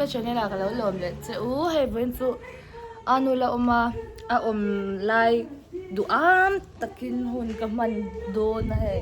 ka channel ah ka lo lawm leh che u hei vawiin chu a nu la awm a a awm lai duh am takin hun ka hman dawn a hei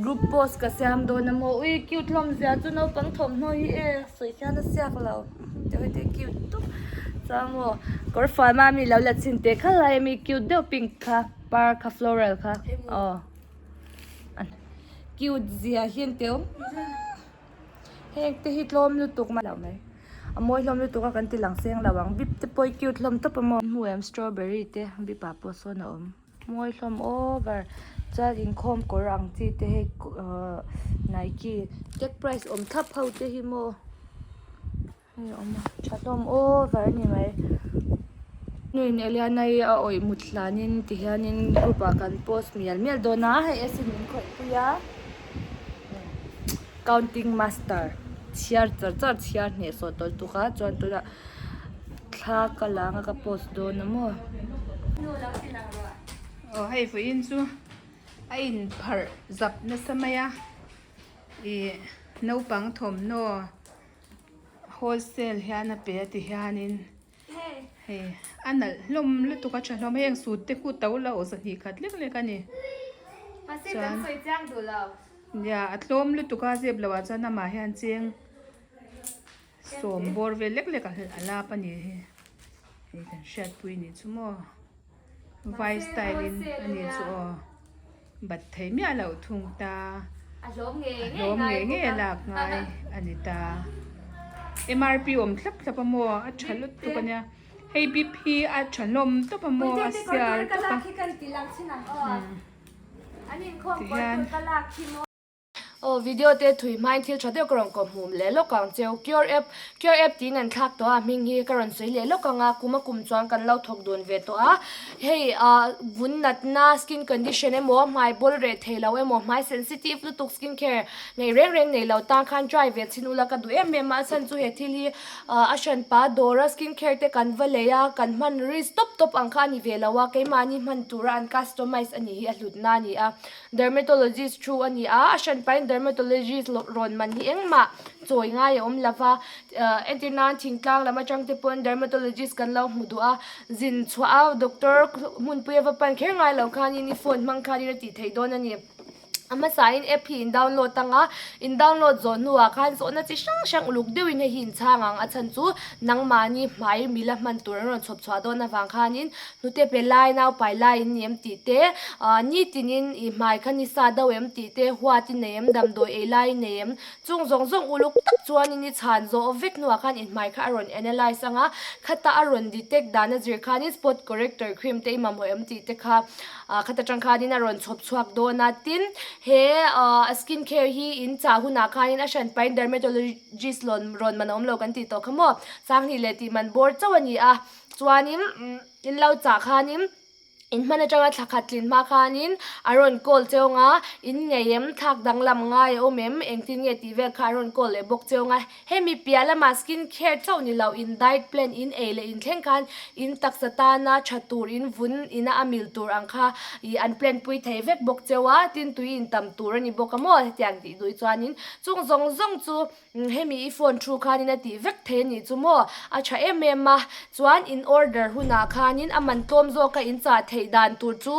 group post ka siam dawn a maw ui cute hlawm zia chu naupang thawmhnaw hi e sawi hian a siak lo teuh hi te cute tawp chuan maw kawr fual mami lo la chhin teh kha lai ami cute deuh pink kha par kha floral kha aw. Cute zia hian teu heng te hi tlawm lutuk mai lo mai a mawi hlawm lutuk a kan ti lang seng lo ang bip te pawh hi cute hlawm tawp a maw hmu em strawberry te bip ah pawh sawn a awm mawi hlawm over chuan inkhawm kawr ang chi te hei ahh nike tag price awm thlap ho te hi maw. Hei a awm a tha hlawm over a ni mai nuin Eliana hi a awih mut hlanin ti hianin group ah kan post mial mial dawn a hei acid min khawih pui a counting master chhiar char char chhiar hneh sawh tawlh tuk a chuan tunah thla ka la anga ka post dawn a maw. Aw hei vawiin chu a inpharh zap nasa mai a ih naupang thawmhnaw. Wholesale hian a pe a ti hianin hei a nalh hlawm lutuk a tha hlawm heng sut te khu to lo zahnih khat lek lek a ni chuan nia a tlawm lutuk a zep loh ah chuan amah hian cheng sawm bawr vel lek lek a lap a ni hi hei kan hriatpui ni chu maw vai style in a ni chu aw. Bat thei miah loh thung ta. A hlawm ngei A hlawm ngei ngei a lak ngai a ni ta. MRP awm thlap thlap a maw? A tha lutuk a nia. Hei bip hi a tha hlawm tawp a maw? A sial tawp a. Tihian. Aw video te thui hmain thil tha deuh ka rawn kawhhmuh leh lawk ang cheu. Cure app Cure app tiin an thlak tawh a, hming hi ka rawn sawi leh lawk ang a, kum a kum chuan kan lo thawk dun ve tawh a. Hei ah vun natna skin condition emaw hmai bawl reh thei lo emaw hmai sensitive lutuk skin care nei reng reng nei lo tan khan try ve chhin ula ka duh em em a, a chhan chu he thil hi ah a hranpa dawra skin care te kan va lei a, kan hman risk tawp tawp ang kha a ni ve lo a, keimahni hman tura an customize a nih hi a hlutna a ni a. Dermatologist thu a ni a, a hranpain dermatologist rawn man hi engmah chawi ngai a awm lo va, entir nan thingtlang lam atang te pawn dermatologist kan lo hmu duh a, zin chhuah a doctor hmunpui a va pan kher ngai lo khanin i phone hmang khanin a tih theih dawn a ni. A hmasain app hi in download ang a, in download zawh hnuah khan zawhna chi hrang hrang uluk deuhin hei hi in chhang ang, a chhan chu nangmahni hmai mila hman tur an rawn chhawp chhuah dawn avang khanin Hnute pe lai, nau pai lai in ni em tih te, nitinin i hmai kha ni sa deuh em tih te, huat i nei em, damdawi ei lai i nei em, chung zawng zawng uluk tak chuanin i chhan zawh vek hnuah khan i hmai kha a rawn analyse ang a, khata a rawn detect dan a zir khanin spot corrector cream te i mamawh em tih te kha khata tang khanin a rawn chhawp chhuak dawn a, tin he skin care hi in chah hunah khanin a hran pahin dermatologist rawn man a awm lo kan tih tawh kha maw, sanghnih leh tih man bawr chauh a ni a. Chuanin in lo chah khanin in hman atanga thla khat tlin hma khanin a rawn call cheu ang a, in ngei em, thlak danglam ngai a awm em, engtin nge tih vel kha a rawn call leh bawk cheu ang a. Hemi piah lamah skin care chauh ni lo in diet plan in ei leh in thleng khan in taksa tana tha tur in vun ina a mil tur ang kha ih an plan pui thei vek bawk cheu a, tin tui in tam tur a ni bawk a maw hetiang tih duh chuanin chung zawng zawng chu Hemi i phone thu khanin a tih vek thei a nih chu maw? A tha em em a, chuan in order hunah khanin a man tlawm zawka in chah theih dan tur chu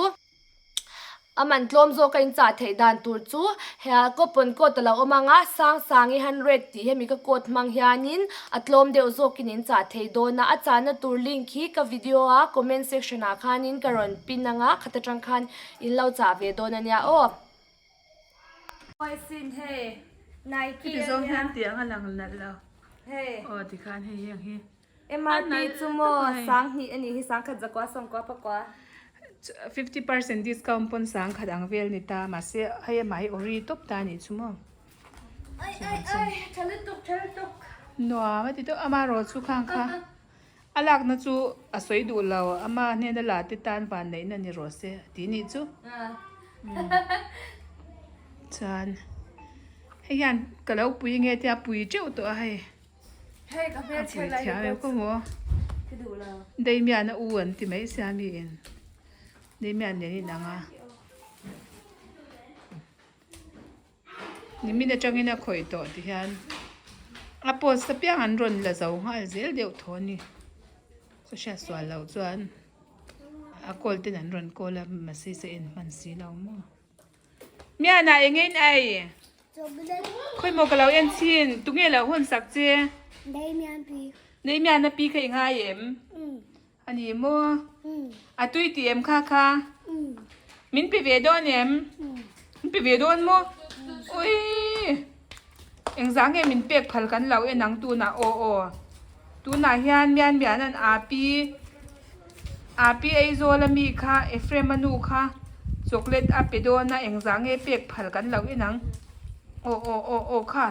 a man tlawm zawka in chah theih dan tur chu coupon code a lo awm ang a, sang sang i hundred tih hemi ka code hmang hianin a tlawm deuh zawkin in chah thei dawn a, a chahna tur link hi ka video a comment section ah khanin ka rawn pin ang a, khat atang khan in lo chah ve dawn a nia aw. Heti zawng hian tiang a lang nalh lo. Aw tikhan hei heng hi. MRP chu maw sanghnih a nih hi sangkhat zakua sawmkua pakua. 50% discount pawn sangkhat ang vel ni ta mahse hei amah hi ori tawp ta a nih chu maw. Ai ai ai tha lutuk tha lutuk. Nuam a ti deuh amarawh chu khang kha. A lakna chu a sawi duh lo, ama hnena la te tan vanneihna ni rawh se a ti nih chu. Chuan hei hian ka lo pui nge tia pui teuh tawh a hei. A pui thiam em ka maw. Daimian a u an ti mai sia mi in. Daimian nen in ang a. Nimin atangin a khawih tawh ti hian. A post apiang an rawn la zo nghal zel deuh tho a ni. Ka hriat sual loh chuan a call ten an rawn call a message a en hman si lo maw. Miana eng in ei? Khawimaw ka lo en chhin, tunge lo hawn sak che? Nei mian a pi kha i ngai em? A ni maw? A tui tih em kha kha? Min pe ve dawn em? Min pe ve dawn maw? Ui! Engzah nge min pek phal kan lo en ang tunah aw aw. Tunah hian mian mian an aa pi aa pi Aizawl ami kha Ephraim a nu kha chocolate a pe dawn a engzah nge pek phal kan lo en ang aw aw aw aw kha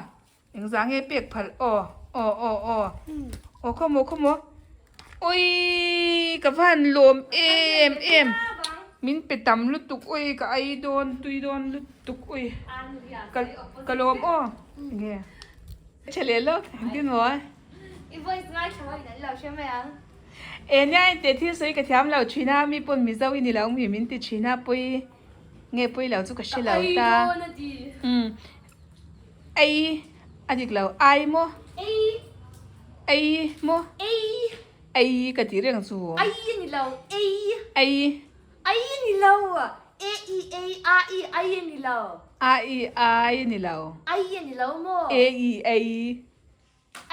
engzah nge pek phal aw aw aw aw aw khawmaw khawmaw Awii ka va han lawm em em min pe tam lutuk awii ka ei dawn tui dawn lutuk awii ka ka lawm aw enge tha leh lawk engtin maw e nia engte thil sawi ka thiam lo thin a mi pawn mizo i ni lo mi min ti thin a pawi nge pawi lo chu ka hre lo ta umm ei A dik lo, ai maw? Ei. Ei maw? Ei. Ei ka tih reng chu. Ai a ni lo, ei. Ei. Ai a ni lo, e i ei, a i ai a ni lo. A i ai a ni lo. Ai a ni lo maw? E i ei.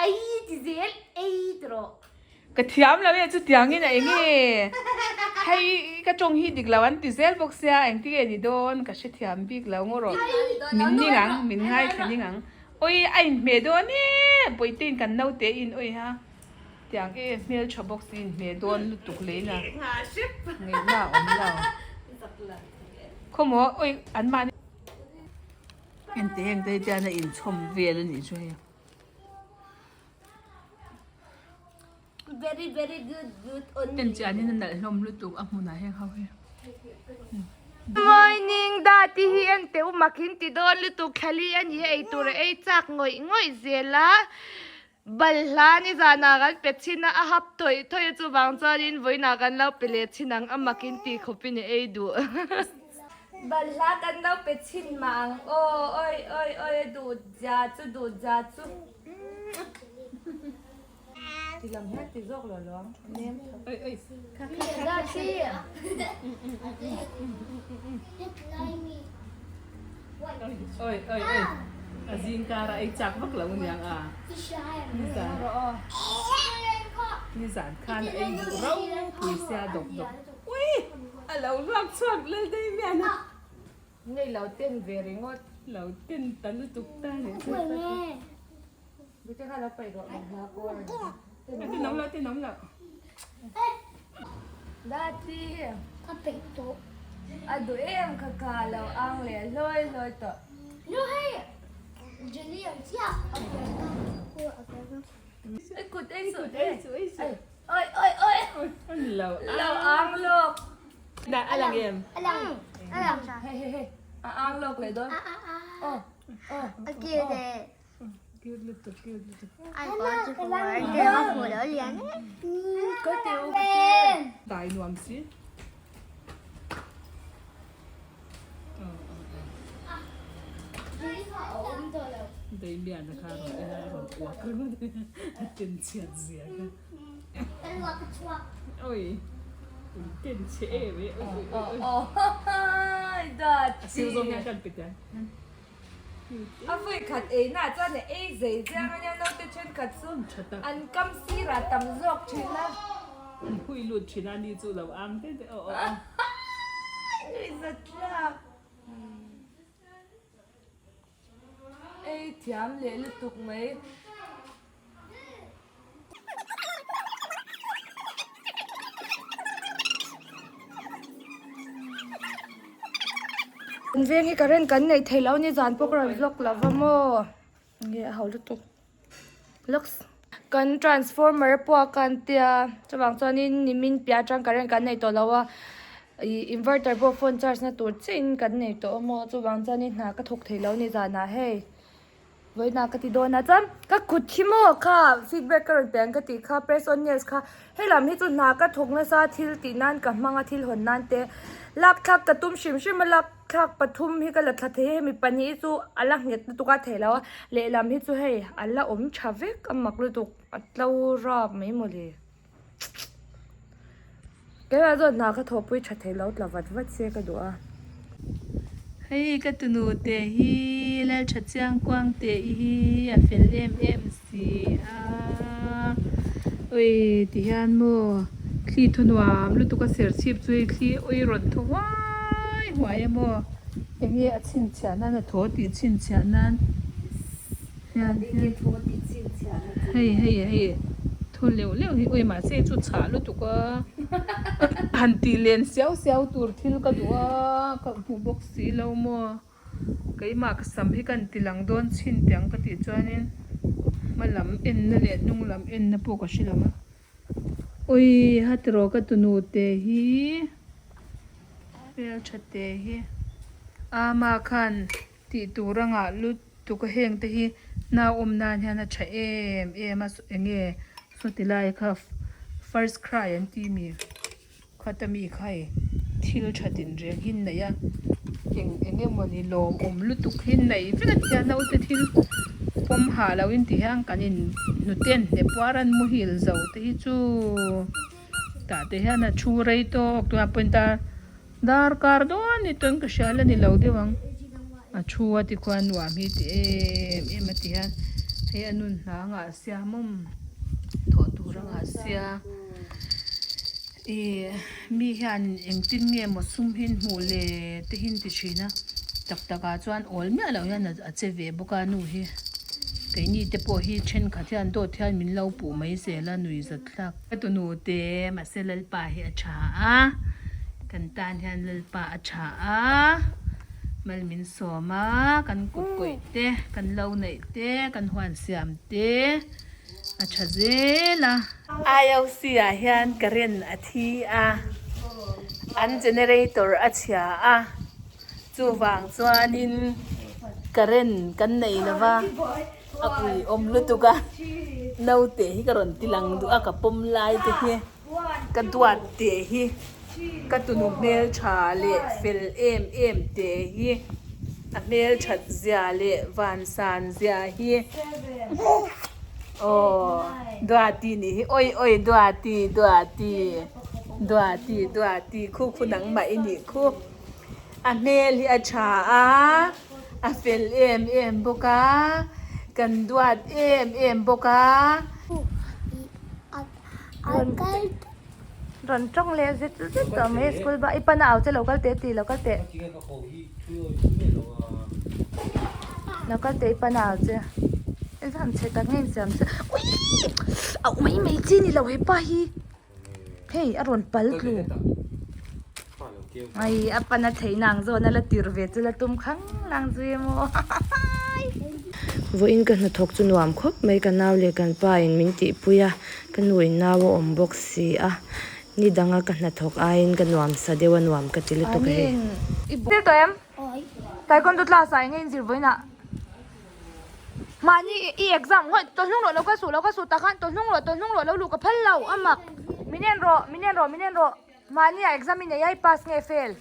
Ei ti zel, ei ti rawh. Ka thiam lo e chutiangin a eng e hei ka tawng hi dik lo an ti zel bawk sia engti nge ni dawn ka hrethiam bik lo ngaw rawh min ning ang min ngaithla ning ang awi a inhmeh dawn e pawite in kan naute in awi ha tiang e hmeltha bawk si inhmeh dawn lutuk leh ina ngaihna a awm lo khawmaw awi an mahni Hengte hengte hi tian a inchhawm vel a nih chu hei. Very very good good only. En chian in a nalh hlawm lutuk a hmunah heng ho hi. Morning da ti hi en teh u mak in ti dawn lutuk thlali a ni a ei tur a ei chak ngawih ngawih zel a balhla ni zanah kan pe chhin a a hap thawih thawih a chuvang chuanin vawiinah kan lo pe leh chhin ang a mak in ti khawpin a ei duh. Balhla kan lo pe chhin mah ang aw awi awi awi a duh zia chu duh zia chu. Ti lam hian ti zawk lo lo ang nem Oi oi oi a zing kar a ei chak vak lo aniang a nizan nizan khan a ei duh rau pui sia dawk dawk ui a lo luak chhuak lel daih mian a. Ngei lo ten ve ringawt. Lo ten ta lutuk ta nih chu. Bute kha lo paih rawh hna kawl a ni. A ti nawm lo a ti nawm lo. Dati. Ka peih tawh. A duh em kha kha lo ang leh hlawi hlawi tawh. Nu hei Jenny ang chiah a peih ka a peih ka. I kut ei suh ei suh ei suh. Oi oi oi. Lo lo ang lawk. Na a lang em? A lang a lang. Hei hei hei a ang lawk leh dawn. Aw aw. A cute e. Cute lutuk cute lutuk. Ai pawh chu ka war te a hmu lo lian e. Ka ti u ka ti. Dai nuam si. Dai mian a kha rawn en a rawn uak ringawt a ten chhiat zia kha. Ka luak a chhuak. Oi ui ten chhe em e oi oi oi oi. Dati. A sir zawng hian kan pe tiang. A vui khat ei na chuan a ei zei chiang ania naute thenkhat chu an kam sirah tam zawk thin a. An hui lut thin a ni chu lo ang te te aw aw aw. Nui zat tlak. Ei thiam leh lutuk mai. Kan veng hi current kan neih theih loh ni zan pawh ka rawn vlog lo va maw nge a ho lutuk lux kan transformer pawh a kan tia chuvang chuanin nimin piah atang current kan nei tawh lo a ih inverter pawh phone charge na tur chiah in kan nei tawh a maw chuvang chuanin hna ka thawk thei lo ni zanah hei. Vawiinah ka ti dawn a chuan ka kut hi maw kha feedback ka rawn pe ang ka tih kha press on nails kha helam hi chu hna ka thawk nasa thil tih nan ka hmang a thil hawn nan te lak thlak ka tum hrim hrim a lak. thlak pathum hi ka la thla thei a hemi pahnih hi chu a la nghet lutuk a theih loh a lehlam hi chu hei a la awm tha vek a mak lutuk a tlo rap mai mawle keimah chuan hna ka thawhpui tha thei lo tla vat vat se ka duh a. Hei ka tunu te hi Laltha Chiangkuang te hi a fel em em si a ui ti hian maw thli thaw nuam lutuk a ser chhip chu hei thli ui rawn thaw huai huai a maw enge a chhinchhiah nan a thaw tih chhinchhiah nan hian hei hei hei thaw leuh leuh hi ui mahse chu chhah lutuk a han tih len siau siau tur thil ka duh a ka hmu bawk si lo maw keimah ka sam hi ka han ti lang dawn chhin teh ang ka tih chuanin hma lam enna leh hnung lam enna pawh ka hre lo a ui hatiraw ka tunu te hi hmeltha te hi ama khan tih tur a ngah lut. Tuka heng te hi nau awm nan hian a tha em em a eng nge saw lai kha first cry an tih mi khata mi kha hei thil tha din reng hi an nei a eng eng emawni lawmawm lutuk hi an nei vek a ti a naute thil pawm hah lo in ti hian kan in hnute an hnep puar a an muhil zo te hi chu tah te hian a thu rei tawk tunah pawhin dar darkar dawn ni tawn ka hria la ni lo deuh ang. A thu a ti khuan nuam hi ti em em a ti hian hei a nun hna a ngah sia mawm thawh tur a ngah sia ih mi hian engtin nge maw sum hi an hmuh le te hi an ti thin a tak tak ah chuan awl miah loh hian a che ve bawk a nu hi keini te pawh hi thenkhat hian dawt hian min lo puh mai zel a nui zat thlak. Ka tunu te mahse Lalpa hi a tha a kan tan hian Lalpa a tha a. Mal min sawm a, kan kut kawih te, kan lo neih te, kan huan siam te a tha zel a. IOC ah hian current a thi a, an generator a chhia a, chuvang chuanin current kan nei lo va, a ui awm lutuk a, naute hi ka rawn ti lang duh a, ka pawm lai te hi. Ka duat teh hi ka tunu hmeltha leh fel em em teh hi a hmelthat zia leh vansan zia hi aw duati nih hi awi awi duati duati duati duati khu khu nangmah i nih khu a hmel hi a tha a a fel em em bawk a kan duat em em bawk a. Rawn tawng leh zet zet tawh mai school bus i pana au che lo kal teh ti lo kal teh lo kal teh i pana au che i zan chhe tak nge insiam che uii auh mai mai chi ni lo hepa hi hei a rawn pal tlu ai a pana theihna ang zawn a la tir ve chu la tum khang lang zui emaw Vawiin ka hnathawk chu nuam khawp mai ka nau leh kan pa in min tihpui a ka nu in nau a awm bawk si a ni danga ka hnathawk aiin ka nuam sa deuh a nuam ka ti lutuk a hei. Zir tawh em? Taekwondo class ah enge in zir vawiin ah? Mahni i exam ngawih tawlhnung rawh lo ka suh lo ka suh tak khan tawlhnung rawh tawlhnung rawh lo luh ka phal lo a mak min en rawh min en rawh min en rawh mahni ah exam i nei a i pass nge fail?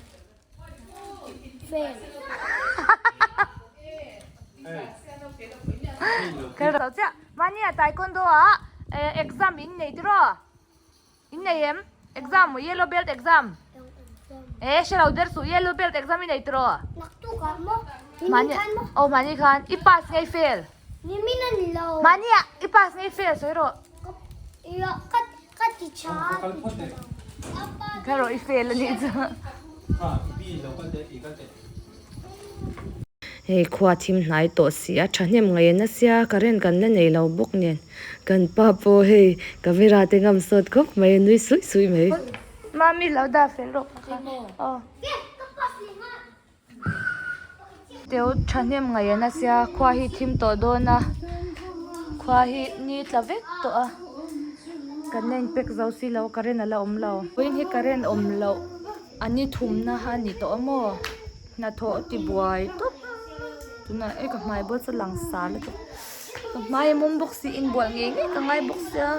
Mahnia taekwondo ah exam in nei tiraw? In nei em? Exam yellow belt exam. Eh hre lo der suh yellow belt exam i nei tiraw? Mahni aw mahni khan i pass nge i fail? Mahnia i pass nge i fail sawi rawh. Kha rawh i fel a nih chu. Hei khua thim hnai tawh si a thahnem ngaih a sia current kan la nei lo bawk nen kan pa pawh hei camera te ngam sawt khawp mai a nui suih suih mai. Mami lo dah fel rawh pakhat aw. Teu thahnem ngaih a sia khua hi thim tawh dawn a khua hi ni tla vek tawh a kan la in pack zo si lo current a la awm lo vawiin hi current awm loh a ni thumna a ni tawh a maw hnathawh a ti buai tawp tunah e ka hmai bawr chu lang sar lutuk ka hmai a mawm bawk si inbual ngei ngei ka ngai bawk sia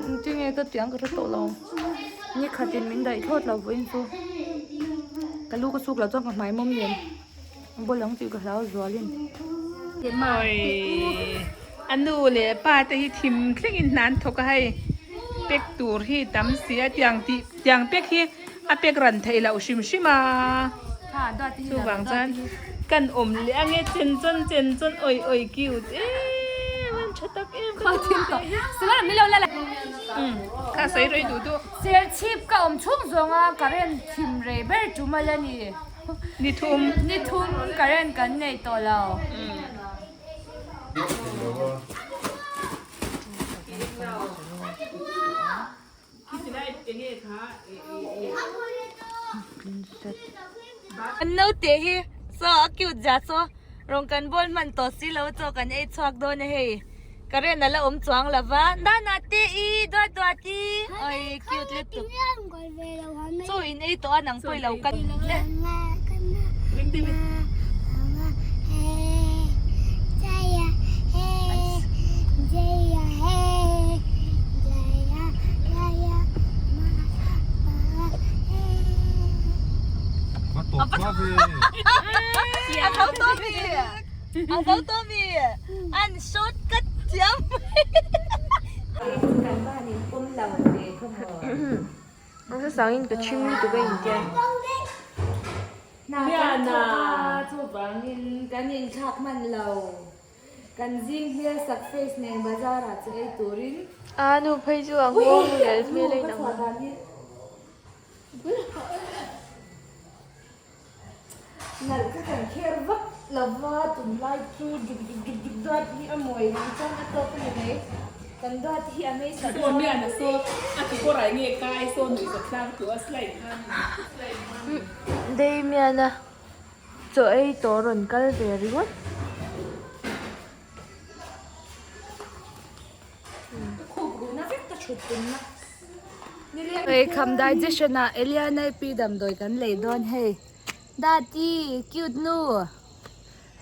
engtin nge ka tih ang ka hre tawh lo ni khatin min daih thlawt lo vawiin chu. Ka lu ka suk loh chuan ka hmai mawm lian bawl ang tih ka hlau zualin. Awi a nu leh pa te hi thim thlengin hna an thawk a hei pack tur hi tam si a tiang tih tiang pack hi a pack ran theih loh hrim hrim a chuvang chuan kan awm leh ange chen chawn chen chawn awi awi cute em an tha tak em ka ti kha sawi rawih duh duh. Serchhip ka awm chhung zawnga current thim rei ber tum a la ni. Ni thum. Ni thum current kan nei tawh lo. An naute hi chaw a cute zia chaw rawn kan bawl hman tawh si lo chaw kan ei chhuak dawn a hei current a la awm chuang lo va nana te i duat duat i oi cute lutuk chaw in ei tawh a nang pawh i lo kal A zo tawh mi a zo tawh mi an short cut chiam Hna kan thawk a chuvangin kan inthlak hman lo. Kan zing hmel sak face nen bazar ah chu ei turin. A nu phei chu a nghawng leh hmel a inang a. Nalh ka kan kher vak lova tunlai chu duk duk duk duk duat hi a mawi reng chuan a tawk a ni mai. Kan duat hi a mei sak Saw mian a saw a ti kawr ai nge kai saw nuih zawk tlang tu a slide kha ni slide kha ni. Damian-a chaw ei tawh rawn kal ve ringawt. Hei kham digestion ah Eliana pi damdawi kan lei dawn hei Dati cute nu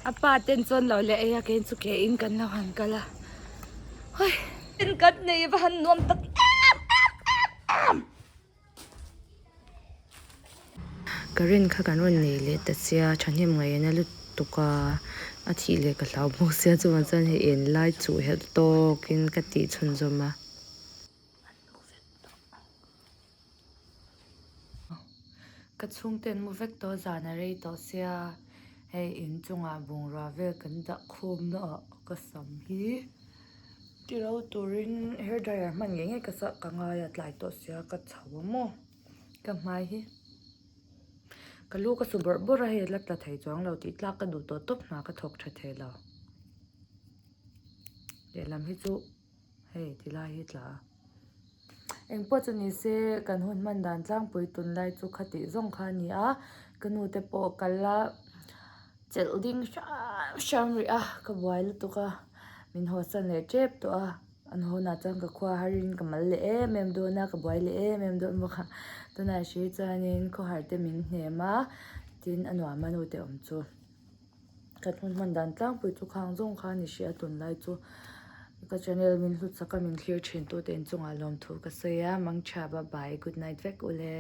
a pa ten chuan lo leh ei a keiin chu ke in kan lo han kal a hoi. Kan nei va han nuam tak em em em em. Current kha kan rawn nei leh ta sia thahnem ngaihna lutuk a a thih leh ka hlau bawk sia chuvang chuan hei en lai chuh helh tawkin ka tih chhunzawm a. Ka chhungte an mu vek tawh zan a rei tawh sia hei inchungah bungrua vel kan dah khawm na ah ka sam hi. Tilo turin hair dryer hman ngei ngei ka sah ka ngai a tlai tawh sia ka chho a maw ka hmai hi ka lu ka su bawrh bawrh a hei la tla thei chuang lo tih tlak ka duh tawh tawp hna ka thawk tha thei lo lehlam hi chu hei ti lai hi tla a engpawh chu ni se kan hun hman dan tlangpui tunlai chu khatih zawng kha a ni a ka nu te pawh kal a. Chelh ding hram hram rih a, ka buai lutuk a, min haw san leh tep tawh a, an hawnah chuan ka khua harin ka mal leh em em dawn a, ka buai leh em em dawn bawk a, tunah hri chuanin khawhar te min hnem a, tin a nuam a nu te awm chu. Kan hun hman dan tlangpui chu khang zawng kha a ni hria tunlai chu ka channel min hlut sak a min thlir thin tute inchungah lawmthu ka sawi a, mangtha bye bye good night vek ule.